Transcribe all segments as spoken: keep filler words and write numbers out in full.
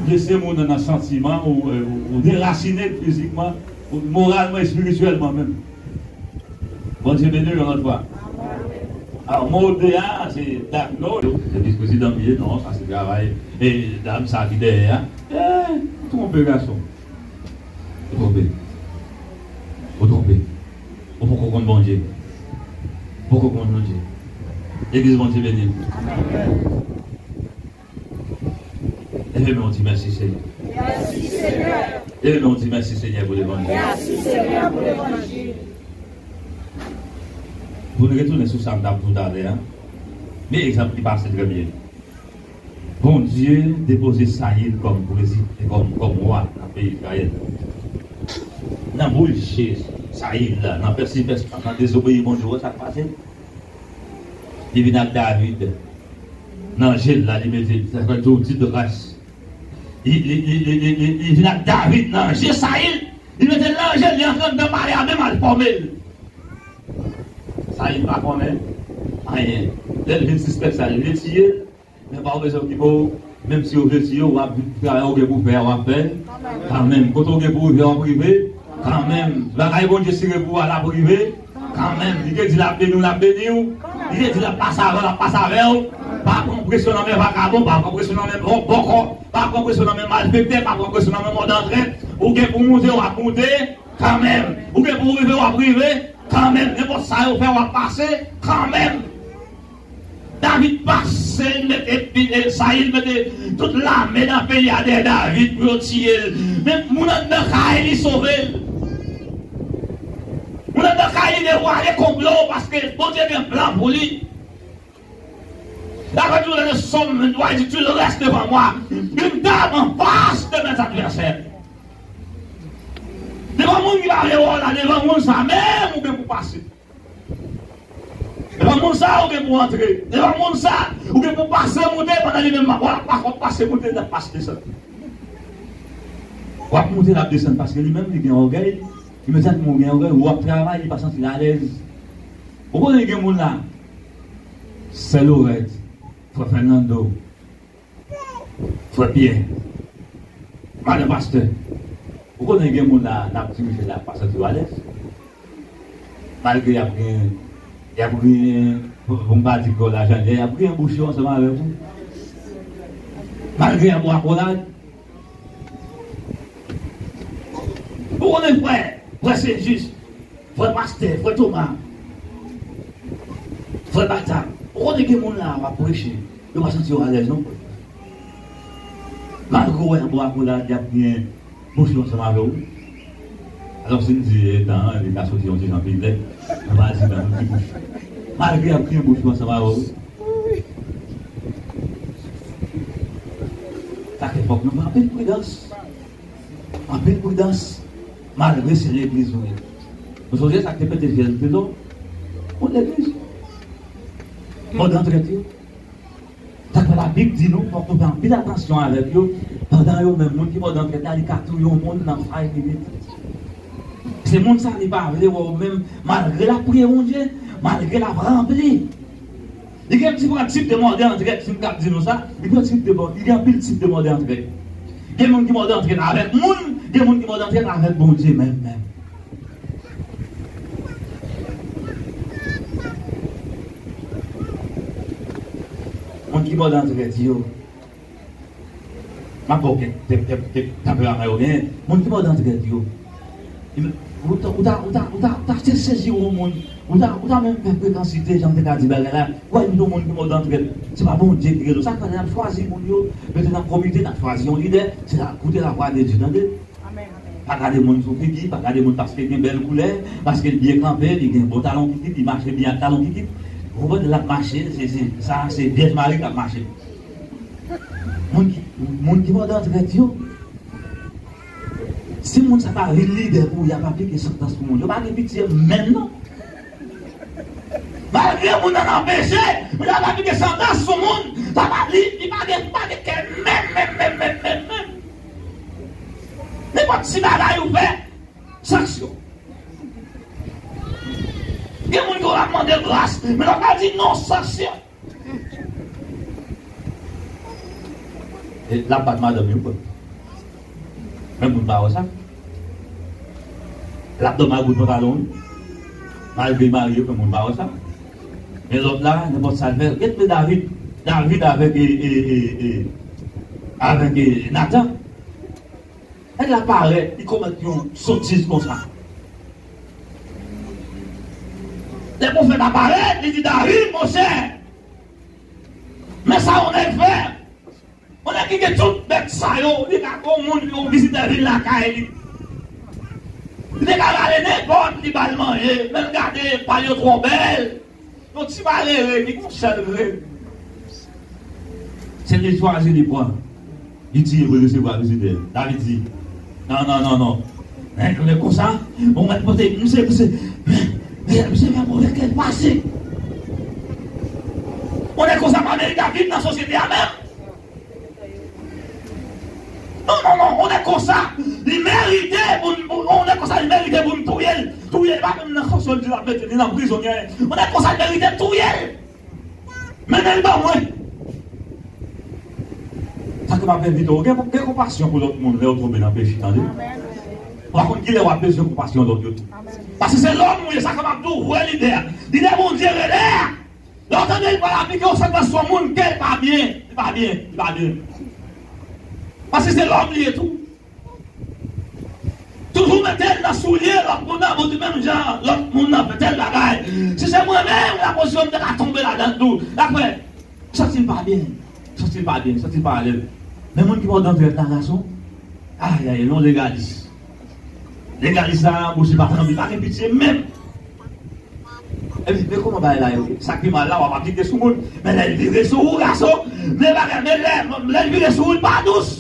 Blese moun nan, nan santiman, ou, ou, ou derasine l fizikman, ou moralman, espirityèlman menm. Bondye beni w yon lòt fwa. Alò, mo de a, se Dakno, se vis prezidan m ye, non, sa se travay, e dam sa ki dèyè a. Eh, ou twonpe gason. Ou twonpe. Ou twonpe. Ou poko konn Bondye. Ou poko konn Bondye. Legliz, Bondye beni w. Leve men w di mèsi Senyè. Mèsi Senyè. Leve men w di mèsi Senyè pou levanjil. Mèsi Senyè pou levanjil. Pou n retounen sou sa m t ap di w talè a, men egzanp ki pase trè byen. Bondye depoze Sayil kòm prezidan, kòm, kòm wa nan peyi Izrayèl. Nan bouche Sayil la, nan pèsipèsman, nan dezobeyi Bondye, ou wè sa k pase? Li vin ak David nan je l la, li mete, sa fè di w ti dras. Li, li, li, li, li, li, li vin ak David nan je Sayil, li mete l nan je l, li antre anndan palè a, menm al fòme l. Sayil pa konnen anyen. Lè l vin sispèk sa, li vle tiye l, men pa oblije okipe w. Menm si yo vle tiye w, w ap travay ou gen pou fè a, w ap fè l kanmenm. Kote w gen pou rive a, w ap rive kanmenm. Bagay Bondye sere pou w a, l ap rive kanmenm. Li te di l ap beni w, l ap beni w. Li te di l ap pase avè w, l ap pase avè w. Pa pran presyon nan men vakabon, pa pran presyon nan men bò-, bòkò, pa pran presyon nan men malfektè, pa pran presyon nan men mòde antrèt. Ou gen pou moute, w ap moute kanmenm. Ou gen pou rive, w ap rive kanmenm. Nenpòt sa yo fè, w ap pase kanmenm. David pase, l mete, e, Sayil mete tout lame nan peyi a dèyè David pou yo tiye l. Men moun anndan kay li sove l. Moun anndan kay li devwale konplo paske Bondye gen plan pou li. David di nan Sòm vennntwa, li di, tu restes devant moi, une table en face de mes adversaires. Devan moun ki pa vle wè w la, devan moun sa menm ou gen pou pase. Devan moun sa, ou gen pou antre. Devan moun sa, ou gen pou pase moute pandan li menm w ap pase moute, l ap pase desann. W ap moute, l ap desann, paske li menm, li gen ògèy. Imedyatman ou gen ògèy, w ap travay, li pa santi l alèz. Ou konnen gen moun la, sè Lorèt, frè Fènando, Frè Pyè, madan pastè, ou konnen gen moun la, n ap dirije la, pa santi yo alèz. Malgre y ap gen, y ap gen, pou m pa di gòl lajan, y ap gen bouch yo ansanm avèk ou. Malgre y ap bwè akolad. Ou konnen frè, frè Sejis, frè pastè, frè Toma, frè Bata, ou konnen gen moun la w ap preche, yo pa santi yo alèz non. Malgre w wè anba akolad y ap gen bouch yo ansanm avè w. Alò si n di etan an, li ka soti yon ti jan pi lèd, nou pa di nan yon ti bouch. Malgre y ap gen bouch yo ansanm avè w. Sa fè fòk nou fè anpil pridans. Anpil pridans, malgre se legliz nou ye. Nou sonje sa k te pete fyèl Pilo? Yon legliz. Mòd antrèt yo. Sa k fè Labib di nou, fòk nou fè anpil atansyon avèk yo, pandan yo menm, moun ki mòd antrèt la, li ka touye yon moun nan fay limit. Se moun sa, li pa vle wè w menm, malgre l ap priye Bondye, malgre l ap ranpli. Li gen diferan tip de mòde antrèt, si m t ap di nou sa, li gen tip de mò-, li gen anpil tip de mòde antrèt. Gen moun ki mòde antrèt avèk moun, gen moun ki mòde antrèt avèk Bondye menm, menm. Moun ki mòde antrèt yo, m ap ba w kèk, kèk, kèk, kèk tanperaman yo genyen. Moun ki mòde antrèt yo, ou ta, ou ta, ou ta, ou ta, ou ta se sezi yon moun, ou ta, ou ta menm fè frekansite, jan m te ka di bagay la, w wè yon moun ki mòde antrèt, se pa Bondye ki rele w. Sa k fè lè n ap chwazi moun yo, mete nan komite, n ap chwazi yon lidè, se la, koute lavwa de Dye, tande. Pa gade moun sou figi, pa gade moun paske gen bèl koulè, paske l byen kanpe, li gen bon talon kikit, li mache byen ak talon kikit. Ou konprann, l ap mache, se, se, sa, se Vyèj Mari k ap mache. Moun ki, moun ki mòde antrèt yo, si moun sa pa vin lidè pou yo, y ap aplike santans pou moun. Yo pa gen pitye menm non. Malgre moun nan nan peche, men y ap aplike santans sou moun. Sa pa, li, li pa gen, pa gen kè menm, menm, menm, menm, menm, menm. Nenpòt ti bagay ou fè, sanksyon. Gen moun ki w ap mande gras, men lè w ka di non, sanksyon. E l ap bat madanm li wi. Men moun pa wè sa. L ap dòmi ak bout pantalon, wi. Malgre l marye, men moun pa wè sa. Men lòt la, nenpòt sa l fè. Gade David. David avèk, e, e, e, e, avèk, e, Natan. Nèg la parèt, li komèt yon sotiz konsa. Lè pwofèt la parèt, li di David, monchè, men sa yon nèg fè. Yon nèg ki gen tout bèt sa yo, li ka gen yon moun, yon vizitè vin lakay li. Li te ka rale nenpòt, li ba l manje, men l gade, pal yo twò bèl. Yon ti malere ki gon sèl grenn. Se li chwazi, li pran. Li tiye pou l resevwa vizitè. David di, non, non, non, non. Nèg lè konsa, ou mèt pote, misye, misye, misye fè move kè l pase. Ou nèg konsa pa merite viv nan sosyete a menm. Non, non, non, yon nèg konsa, li merite pou n, yon nèg konsa, li merite pou n touye l. Touye l, pa menm nan sanksyon l di l ap mete li nan prizon, ni anyen. Yon nèg konsa, li merite touye l. Mennen l ban mwen. Sa ke m ap envite w, gen, gen konpasyon pou lòt moun lè yo tonbe nan peche, tande. Ou pa konn kilè w ap bezwen konpasyon lòt yo tou. Paske se lòm ou ye, sa ke m ap di w, wè lidè a. Lidè Bondye rele a. Lè w tande l pral aplike yon santans sou yon moun, kè l pa byen, li pa byen, li pa byen. Paske se lòm li ye tou. Toujou mete l nan soulye lòt moun nan, pou di menm jan lòt moun nan fè tèl bagay. Si se mwen menm, nan pozisyon m te ka tonbe ladan l tou. L ap fè, santi l pa byen, santi l pa byen, santi l pa alèz. Men moun ki pa w dan trèt la, gason, ayayay, yon legalis. Legalis la, bouch li pa tranble, pa gen pitye menm. Epi, men kòman bagay la ye? Sa k pi mal la, w ap aplike sou moun. Men lè l vire sou ou, gason, men bagay, men lè, lè l vire sou ou, li pa dous.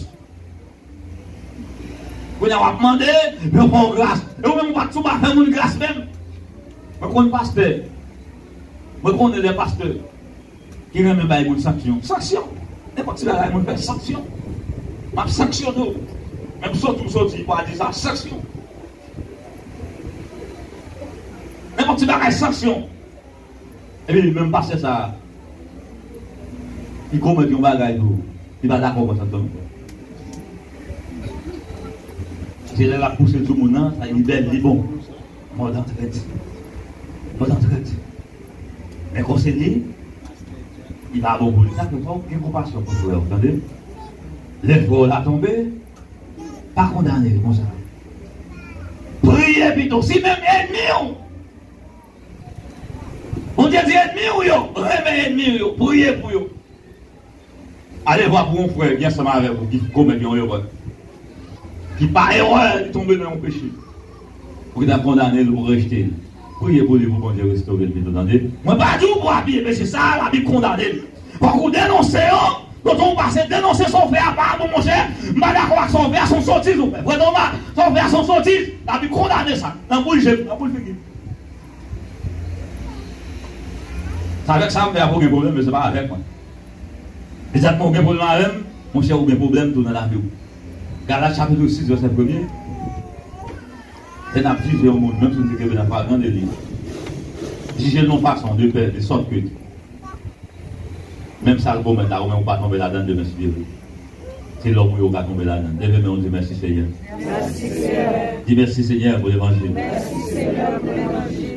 Kounye a w ap mande, yo fè w gras. E ou menm ou pa t sou pa fè moun gras menm. Mwen konn pastè. Mwen konnen de pastè ki renmen bay moun sanksyon. Sanksyon! Nenpòt ti bagay moun fè, sanksyon. M ap sanksyone w. Menm soti w soti, pou a di sa, sanksyon. Nenpòt ti bagay, sanksyon. Epi menm pastè sa a, li komèt yon bagay tou, li pa dakò konsa tou. Se lè l ap pouse l sou moun nan, sa li bèl, li bon. Mòd an trèt. Mòd an trèt. Men konseye, li pa bon pou li. Sa ke fò w gen konpasyon pou frè w, tande? Lè frè w la tonbe, pa kondane l konsa. Priye pito. Si menm ènmi w, Bondye di ènmi w yo, renmen ènmi w yo, priye pou yo. Ale vwa pou yon frè ki ansanm avèk ou ki komèt yon erè, ki pa erè li tonbe nan yon peche. Ou ki ta kondane l, ou rejte l. Priye pou li pou Bondye restore l pito, tande. Mwen pa di w pou apiye peche sa a, Labib kondane l. Fòk ou denonse yo, kote w pase denonse sa w fè a pa bon, monchè. M pa dakò ak sa w fè a, se yon sotiz ou fè. Vrè Toma, sa w fè a se yon sotiz. Labib kondane sa. Nan boul je m, nan boul figi m. Se avèk sa m fè a pou w gen pwoblèm, men se pa avèk mwen. Petèt mwen ou gen pwoblèm avè m, monchè, ou gen pwoblèm tou nan lavi w. Galat chapit sis, vèsè premye. Lè n ap jije yon moun, menm si nou te kenbe nan flagrant délit, jije l yon fason de pè, de sòt ke menm sa l komèt la, ou menm ou pa tonbe ladan l demen si Dye vle. Se lòm ou ye ou ka tonbe ladan l. Leve men w, di, mèsi, Senyè. Mèsi, Senyè. Di, mèsi, Senyè, pou levanjil. Mèsi, Senyè, pou levanjil.